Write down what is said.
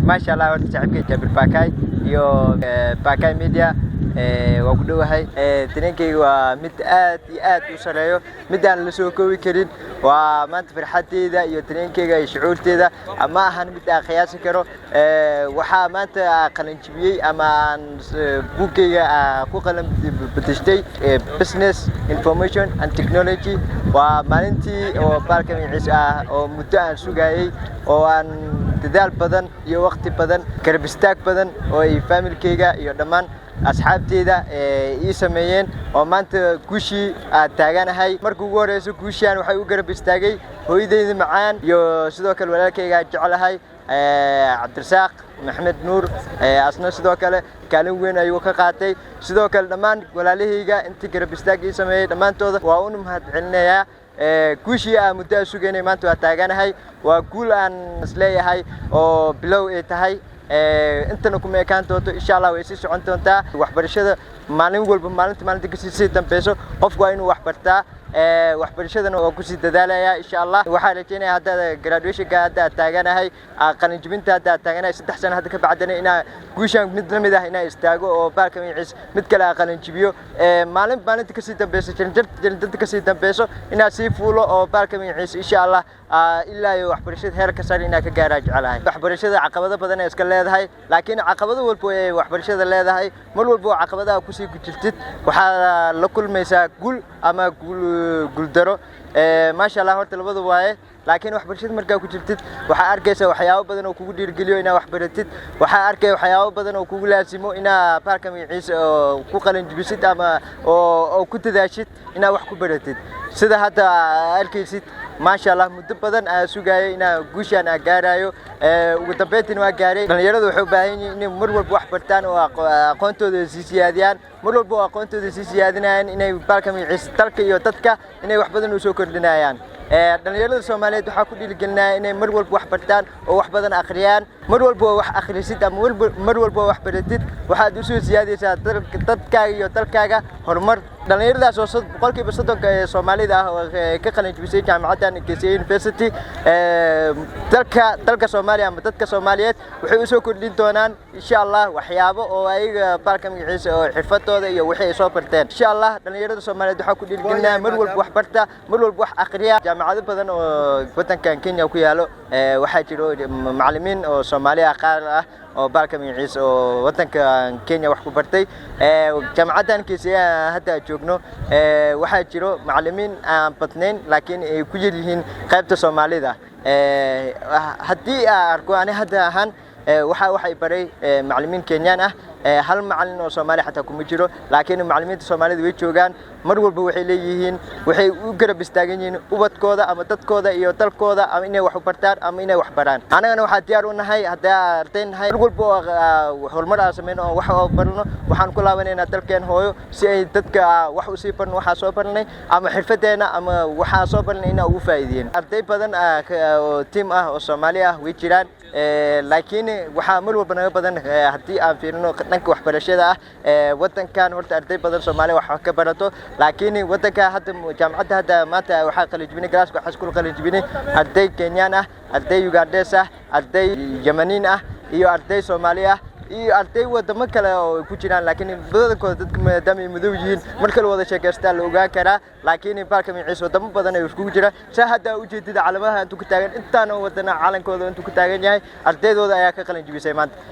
Maasha Allah, horta saaxiibkay Jaabir Bakay iyo Bakay Media waa ku dhowahay. Dareenkayga waa mid aad iyo aad u sareeyo, mid aan la soo koobi karin. Waa maanta farxadeyda iyo dareenkayga iyo shucuurteyda ma ahan mid aan qiyaasi karo. Waxaa maanta qalinjibiyey ama aan buuggayga ku qalin bedeshtay Business Information and Technology. Waa maalintii oo baalka magaciisa ah oo muddo aan sugayey oo aan dadaal badan iyo waqti badan, garab istaag badan oo ay familkayga iyo dhammaan asxaabteyda ii sameeyeen oo maanta guushii aan taaganahay. Marka ugu horeyso guushaan waxay u garab istaagay hooyadeyda macaan iyo sidoo kale walaalkayga aan jeclahay, Cabdirasaaq Maxamed Nuur. Asna sidoo kale kaalin weyn ayuu ka qaatay. Sidoo kale dhammaan walaalahayga intii garab istaag ii sameeyey dhammaantooda waa una mahad celinayaa. Guushii aan muddo aan sugaynay maanta waa taaganahay. Waa guul aan isleeyahay oo bilow ay tahay, intana kuma ekaan doonto, insha Allah way sii socon doontaa. Waxbarashada maalin walba, maalinta maalinta kasii sii dambeyso, qofku waa inuu wax bartaa. Waxbarashadana waa kusii dadaalaya insha Allah. Waxaan rajeynaya hadda graduationka hadda aan taaganahay, qalinjibinta hadda aan taaganahay, 3 sano hadda ka bacdana inaa guushaan mid la mid ah inaa istaago oo baalka magaciis mid kale aan qalinjibiyo. Maalin maalinta kasii dambeyso, jaranjarta kasii dambeyso inaa sii fuulo oo baalka magaciis insha Allah ilaa iyo waxbarashada heerka sare inaa ka gaaraa jecelahay. Waxbarashada caqabado badan ay iska leedahay, laakiin caqabado walba ay waxbarashada leedahay, mar walba oo caqabadaha kusii jirtid waxaa la kulmaysaa guul ama guuldaro. Maasha Allah, horta labada waaye. Laakiin waxbarashada markaa ku jirtid waxaa arkaysa waxyaabo badan oo kugu dhiirigeliyo inaa wax baratid. Waxaa arkaya waxyaabo badan oo kugu laasimo inaa baalka magaciisa oo ku qalin jibisid ama oo ku dadaashid inaa wax ku baratid. Sida hadda arkaysid, maasha Allah, muddo badan aan sugayay inaan guushaan aan gaarayo, ugu dambeyntiina waa gaaray. Dhalinyaradu waxay u baahan yihiin inay mar walba wax bartaan oo aqoontooda sii siyaadiyaan. Mar walba oo aqoontooda sii siyaadinayaan, inay baalka magaciisa dalka iyo dadka inay wax badan u soo kordhinayaan. Dhalinyarada Soomaaliyeed waxaa ku dhiirigelinaya inay mar walba wax bartaan oo wax badan akhriyaan. Mar walba oo wax akhrisid ama mar walba oo wax baratid, waxaad usoo siyaadaysaa dadkaaga iyo dalkaaga horumar. Dhalinyaradaas oo 30% ee Soomaalida ah oo ka qalin jebisay jaamacaddan KCA University, dalka Soomaaliya ama dadka Soomaaliyeed waxay usoo kordhin doonaan insha Allah waxyaabo oo ayaga baalka magaciisa oo xirfadooda iyo wixii ay soo barteen insha Allah. Dhalinyarada Soomaaliyeed waxaa ku dhiirigelinaya mar walba wax barta, mar walba wax akhriya. Jaamacado badan oo wadankan Kenya ku yaalo waxaa jiro macallimiin oo Soomaali ah qaar ah oo baalka magaciisa oo wadanka Kenya wax ku bartay. Jaamacaddan KCA hadda joogno waxaa jiro macallimiin aan badnayn, laakiin ay ku yar yihiin qaybta Soomaalida. Haddii aan arko ani hadda ahaan, waxay baray macallimiin Kenyaan ah, hal macallin oo Soomaali xataa kuma jiro. Laakiin macallimiinta Soomaalida way joogaan. Mar walba waxay leeyihiin, waxay u garab istaagan yihiin ubadkooda ama dadkooda iyo dalkooda, ama inay wax u bartaan ama inay wax baraan. Annagana waxaa diyaar u nahay haddii arday nahay, mar walba oo horumar aan sameyno oo wax oo barno, waxaan ku laabanaynaa dalkeen hooyo si ay dadka wax usii barno waxaa soo barnay ama xirfadeena ama waxaa soo barnay inaa ugu faa'iideyn. Arday badan oo team ah oo Soomaali ah way jiraan, laakiin waxaa mar walba naga badan haddii aan fiirino dhanka waxbarashada ah wadankan. Horta arday badan Soomaali wax ka barato, laakiin wadanka hadda jaamacadda hadda maanta waxaa qalin jibinay, classka waxaa iskula qalin jibinay arday Kenyaan ah, arday Ugandese ah, arday Yamaniin ah iyo arday Soomaali ah iyo arday wadamo kale oo ku jiraan. Laakiin badankooda dadka maadaama ay madow yihiin, marka la wada sheekaystaa la ogaan karaa. Laakiin baalka magaciisa wadamo badan ay iskugu jira. Saa hadda ujeedida, calamadaha intuu ku taagan, intaana wadana calankooda intuu ku taagan yahay, ardaydooda ayaa ka qalin jibisay maanta.